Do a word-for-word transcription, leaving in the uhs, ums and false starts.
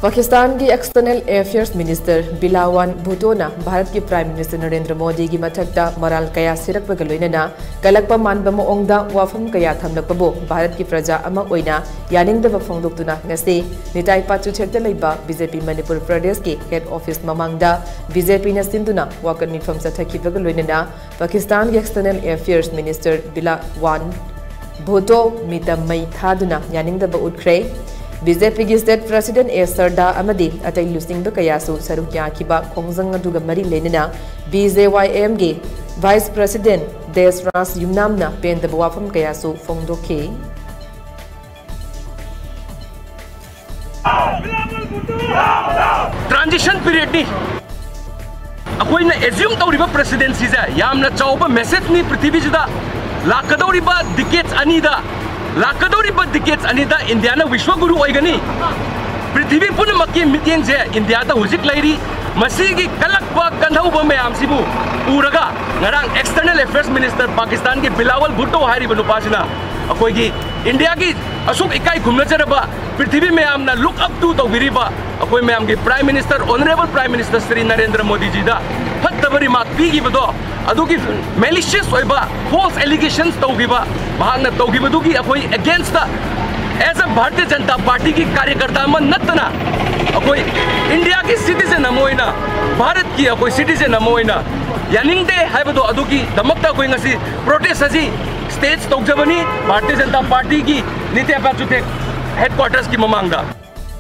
ꯄꯥꯀꯤꯁꯇꯥꯟꯒꯤ External Affairs Minister ꯕꯤꯂꯥꯋꯥꯟ ꯚꯨꯇꯣꯅ ꯚꯥꯔꯠꯀꯤ Prime Minister Narendra ꯃꯣꯗꯤꯒꯤ ꯃꯊꯛꯇ ꯃꯔꯥꯜ ꯀꯌꯥ ꯁꯤꯔꯛꯄꯒ ꯂꯣꯏꯅꯅ ꯀꯜꯂꯛꯄ ꯃꯥꯟꯕ ꯃꯑꯣꯡꯗ ꯋꯥꯐꯝ ꯀꯌꯥ ꯊꯝꯂꯛꯄꯕꯨ ꯚꯥꯔꯠꯀꯤ ꯄ꯭ꯔꯖꯥ ꯑꯃ ꯑꯣꯏꯅ ꯌꯥꯅꯤꯡꯗꯕ ꯐꯣꯡꯗꯣꯛꯇꯨꯅ ꯉꯁꯤ ꯅꯤꯇꯥꯏ ꯄꯥꯆꯨꯊꯦꯛꯇ ꯂꯩꯕ BJP ꯃꯅꯤꯄꯨꯔ ꯄ꯭ꯔꯗꯦꯁꯀꯤ head office ꯃꯃꯥꯡꯗ BJPꯅ ꯁꯤꯟꯗꯨꯅ ꯋꯥꯀꯠ ꯃꯤꯐꯝ ꯆꯠꯊꯈꯤꯕꯒ ꯂꯣꯏꯅꯅ ꯄꯥꯀꯤꯁꯇꯥꯟꯒꯤ External Affairs Minister ꯕꯤꯂꯥꯋꯥꯟ ꯚꯨꯇꯣ ꯃꯤꯇꯝ ꯃꯩ ꯊꯥꯗꯨꯅ ꯌꯥꯅꯤꯡꯗꯕ ꯎꯠꯈ꯭ꯔꯦ꯫ BJPꯒꯤ State President ꯑꯦ ꯁꯔꯗꯥ ꯑꯃꯗꯤ ꯑꯇꯩ ꯂꯨꯆꯤꯡꯕ ꯀꯌꯥꯁꯨ ꯁꯔꯨꯛ ꯌꯥꯈꯤꯕ ꯈꯣꯡꯖꯪ ꯑꯗꯨꯒ ꯃꯔꯤ ꯂꯩꯅꯅ BJYMꯒꯤ Vice President ꯗꯦꯁꯔꯥꯖ ꯌꯨꯝꯅꯥꯝꯅ ꯄꯦꯟꯗꯕ ꯋꯥꯐꯝ ꯀꯌꯥꯁꯨ ꯐꯣꯡꯗꯣꯛꯈꯤ꯫ Transition periodꯅꯤ꯫ ꯑꯩꯈꯣꯏꯅ assume ꯇꯧꯔꯤꯕ presidencyꯁꯦ ꯌꯥꯝꯅ ꯆꯥꯎꯕ messageꯅꯤ ꯄ꯭ꯔꯤꯊꯤꯕꯤꯁꯤꯗ꯫ ꯂꯥꯛꯀꯗꯧꯔꯤꯕ decades ꯑꯅꯤꯗ, ꯂꯥꯛꯀꯗꯧꯔꯤꯕ decades ꯑꯅꯤꯗ ꯏꯟꯗꯤꯌꯥꯅ ꯋꯤꯁ꯭ꯋꯒꯨꯔꯨ ꯑꯣꯏꯒꯅꯤ꯫ ꯄ꯭ꯔꯤꯊꯤꯕꯤ ꯄꯨꯝꯅꯃꯛꯀꯤ ꯃꯤꯠꯌꯦꯡꯁꯦ ꯏꯟꯗꯤꯌꯥꯗ ꯍꯧꯖꯤꯛ ꯂꯩꯔꯤ꯫ ꯃꯁꯤꯒꯤ ꯀꯜꯂꯛꯄ ꯀꯟꯍꯧꯕ ꯃꯌꯥꯝꯁꯤꯕꯨ ꯎꯔꯒ ꯉꯔꯥꯡ External Affairs Minister ꯄꯥꯀꯤꯁꯇꯥꯟꯒꯤ ꯕꯤꯂꯥꯋꯜ ꯚꯨꯠꯇꯣ ꯍꯥꯏꯔꯤꯕ ꯅꯨꯄꯥꯁꯤꯅ ꯑꯩꯈꯣꯏꯒꯤ ꯏꯟꯗꯤꯌꯥꯒꯤ ꯑꯁꯨꯛ ꯏꯀꯥꯏ ꯈꯨꯝꯅꯖꯔꯕ, ꯄ꯭ꯔꯤꯊꯤꯕꯤ ꯃꯌꯥꯝꯅ look up to ꯇꯧꯕꯤꯔꯤꯕ ꯑꯩꯈꯣꯏ ꯃꯌꯥꯝꯒꯤ Prime Minister, Honourable Prime Minister Shri Narendra ꯃꯣꯗꯤꯖꯤꯗ ꯐꯠꯇꯕ remark ꯄꯤꯈꯤꯕꯗꯣ, ꯑꯗꯨꯒꯤ malicious ꯑꯣꯏꯕ false allegations ꯇꯧꯈꯤꯕ, ꯃꯍꯥꯛꯅ ꯇꯧꯈꯤꯕꯗꯨꯒꯤ ꯑꯩꯈꯣꯏ againstꯇ as a ꯚꯥꯔꯇꯤꯌ ꯖꯅꯇꯥ ꯄꯥꯔꯇꯤꯒꯤ ꯀꯥꯔꯌꯀꯔꯇꯥ ꯑꯃ ꯅꯠꯇꯅ ꯑꯩꯈꯣꯏ ꯏꯟꯗꯤꯌꯥꯒꯤ citizen ꯑꯃ ꯑꯣꯏꯅ, ꯚꯥꯔꯠꯀꯤ ꯑꯩꯈꯣꯏ citizen ꯑꯃ ꯑꯣꯏꯅ ꯌꯥꯅꯤꯡꯗꯦ ꯍꯥꯏꯕꯗꯣ, ꯑꯗꯨꯒꯤꯗꯃꯛꯇ ꯑꯩꯈꯣꯏ ꯉꯁꯤ protest ꯑꯁꯤ stage ꯇꯧꯖꯕꯅꯤ ꯚꯥꯔꯇꯤꯌ ꯖꯅꯇꯥ ꯄꯥꯔꯇꯤꯒꯤ ꯅꯤꯇꯦ ꯄꯥꯆꯨꯊꯦꯛ headquartersꯀꯤ ꯃꯃꯥꯡꯗ꯫